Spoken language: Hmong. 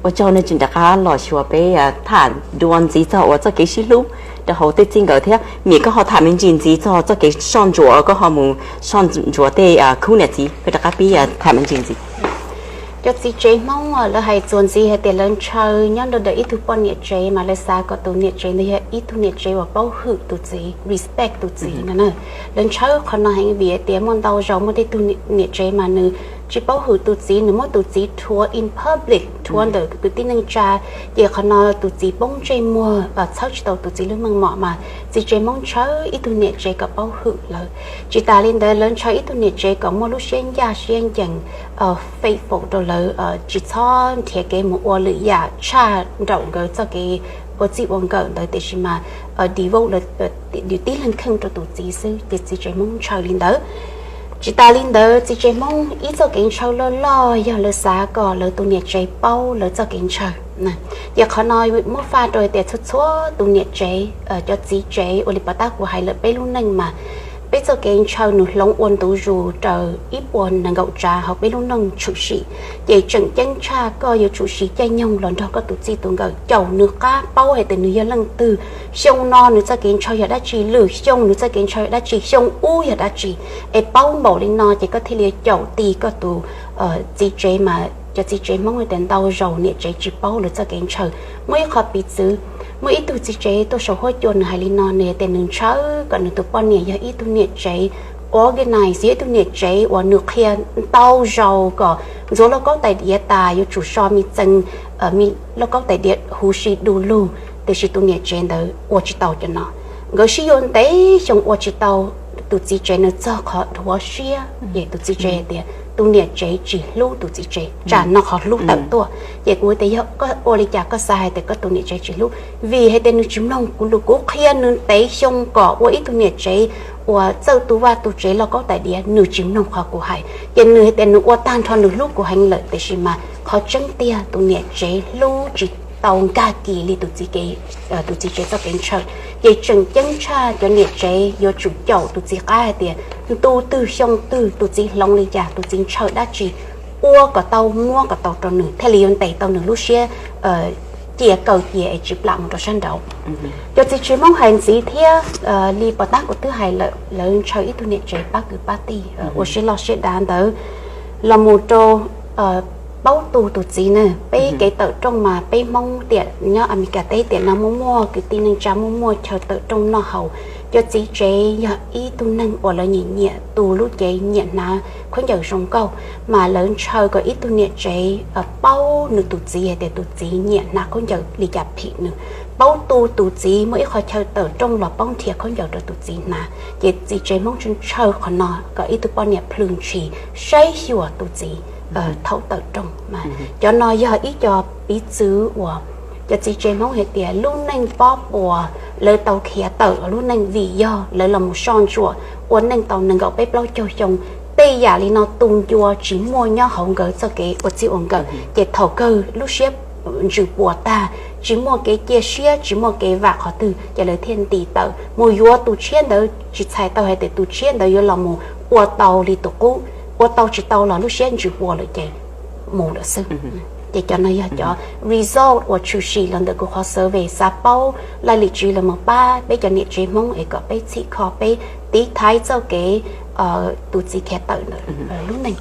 Ua tsaug nej tseem rov qab los xyuas peb tham dua ntxiv txog uas txoj kev sib hlub rau hauv tej txij nkawm thiab. Mim, koj ho tham me ntsis ntxiv txog txoj kev soj ntsuam, koj ho mus soj ntsuam tej khub niam txiv, koj rov qab pib tham me ntsis ntxiv. Cov txiv tsev Hmoob lawv hais txuas ntxiv hais tias lawv ntshaw nyob ntawm ib tug poj niam tsev mas lawv xav kom tus niam tsev ntawd yog ib tug niam tsev uas paub hwm tus txiv, respect tus txiv no. Lawv ntshaw qhov no heev vim tias muaj ntau zaus muaj tej tug niam tsev mas nws tsis paub hwm tus txiv, nws muab tus txiv rhuav in public, rhuav ntawm kwv tij neej tsa, ces qhov no tus txiv poob ntsej muag, txhawb tsis tau tus txiv lub meej mom mas txiv tsev Hmoob ntshaw ib tug niam tsev kom paub hwm lawv. Tsis tas li ntawd lawv ntshaw ib tug niam tsev kom muaj lub siab ncaj siab ncees, faithful rau lawv, tsis txhob nrhiav kev mus ua lwm yam tshaj nraum nkawd txoj kev ua txij ua nkawm ntawd, tiam sis mas devote lawv tib leeg kheej rau tus txiv xwb, ces txiv tsev Hmoob ntshaw li ntawd. Tsis tas li ntawd txiv tsev Hmoob ib txoj kev ntshaw loj loj yog lawv xav kom lawv tus niam tsev paub lawv txoj kev ntshaw. Ces qhov no muab faj rau hais tias txhua txhua tus niam tsev, cov txiv tsev, ua li pov tab kuv hais lawm peb lub neej mas peb txoj kev ntshaw nws hloov ua ntu zus raws ib puas nees nkaum tsav hauv peb lub neej tshwm sim. Ces tseem ceeb tshaj koj yuav tsum siv caij nyoog los nrog koj tus txij tus nkawm caum nws qab paub hais tias nws yog leej twg, xyoo no nws txoj kev ntshaw yog dab tsi, lwm xyoo nws txoj kev ntshaw yog dab tsi, xyoo ub yog dab tsi. Es paub npaum li no ces koj thiaj li caum ti koj tus txiv tsev mas cov txiv tsev Hmoob tias ntau zaus niam tsev tsis paub lawv txoj kev ntshaw. Muaj ib qho piv txwv, muaj ib tug txiv tsev tuaj saum huab cua nws hais li no, nws tias nws ntshaw kom nws tus poj niam yog ib tug niam tsev organize, yog ib tug niam tsev uas nws qhia ntau zaus kom ntxuav lauj kaub tais diav tas yuav tsum so me txee, lauj kaub tais diav huv si du lug, tiam sis tus niam tsev ntawd ua tsis tau cov no. Nkawd sib yuav ntev xyoo ua tsis tau, tus txiv tsev nws txog qhov dhuav siab, ces tus txiv tsev hais tias tus niam tsev tsis hlub tus txiv tsev. Tsam no qhov hlub tawm tuaj, ces kuv tias yog koj ua li cas koj xav hais tias koj tus niam tsev tsis hlub? Vim hais tias nws tsis mloog kuv lus, kuv qhia nws ntev xyoo kom ua ib tug niam tsev uas txawj tu vaj tu tsev lauj kaub tais diav, nws tsis mloog qhov kuv hais, ces nws hais tias nws ua tag nrho nws hlub kuv heev lawm, tiam sis mas qhov tseeb tiag tus niam tsev hlub tsis tau nkag kis li tus txiv tsev txoj kev ntshaw. Ces tseem ceeb tshaj cov niam tsev yuav tsum caum tus txiv qab hais tias ntu twg xyoo twg tus txiv hloov li cas, tus txiv ntshaw dab tsi, ua kom tau, muab kom tau rau nws thiaj li yuav ntes tau nws lub siab cia kaw cia es tsis plam mus rau sab nraud. Cov txiv tsev Hmoob hais ntxiv thiab, li pov tab kuv twb hais lawm, lawv ntshaw ib tug niam tsev pab kwv pab tij, ua siab loj siab dav ntawd los mus rau paub tu tus txiv na. Peb kev tawm rooj mas peb Hmoob tiam nyob Amelikas teb tiam no muaj muaj kwv tij neej tsa muaj muaj chaw tawm rooj noj haus. Cov txiv tsev yog ib tug neeg uas lawv nyiam nyiam tu lub cev, nyiam hnav khaub ncaws zoo nkauj, mas lawv ntshaw kom ib tug niam tsev paub nws tus txiv hais tias tus txiv nyiam hnav khaub ncaws li cas phim nws, paub tu tus txiv, muaj ib qho chaw tawm rooj los paub nrhiav khaub ncaws rau tus txiv hnav. Ces txiv tsev Hmoob ntshaw qhov no kom ib tug poj niam plhws ntshis saib xyuas tus txiv thaum tawm rooj. Cov no yog ib co piv txwv uas cov txiv tsev Hmoob hais tias lub neej pob puas lawv tau khiav tawm lub neej vim yog lawv los mus soj ntsuam ua neej tau nees nkaum peb plaub caug xyoo. Tej yam li no tus ncua tsis muaj nyob hauv nkawd txoj kev ua txij ua nkawm, ces thaum kawg lub siab ntsws puas tag, tsis muaj kev cia siab, tsis muaj kev vam qhov twg, ces lawv thiaj nti tawm mus yuav tus tshiab ntawd, tsis txhais tau hais tias tus tshiab ntawd yuav los mus ua tau li tus qub, ua tau tsis tau los lub siab ntsws puas lawm ces mus lawm xwb. Ces cov no yog cov result uas tshwm sim los ntawm kuv qhov survey, xav paub laj lim tswv los mus pab peb cov niam tsev Hmoob es kom peb txhim kho peb tiv thaiv txoj kev tus txiv khiav tawm ntawm lub neej.